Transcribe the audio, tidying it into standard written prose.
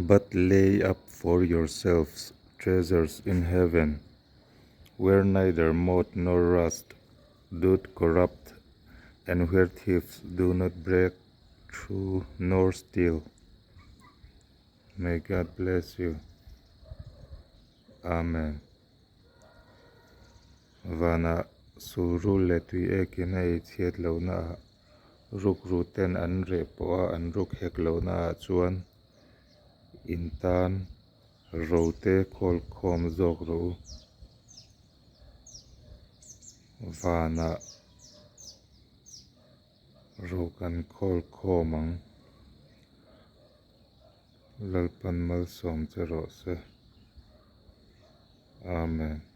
But lay up for yourselves treasures in heaven, where neither moth nor rust doth corrupt, and where thieves do not break through nor steal. May God bless you. Amen. Vanah sulrul leh tui ekin a ei chhiat lohna ah rukru ten an reh pawh a an ruk hek lohna ah chuan in tan rote khawl khawm zawk rawh u. Vanah ro kan khawl khawm ang. Lalpan malsawm che rawh se. Amen.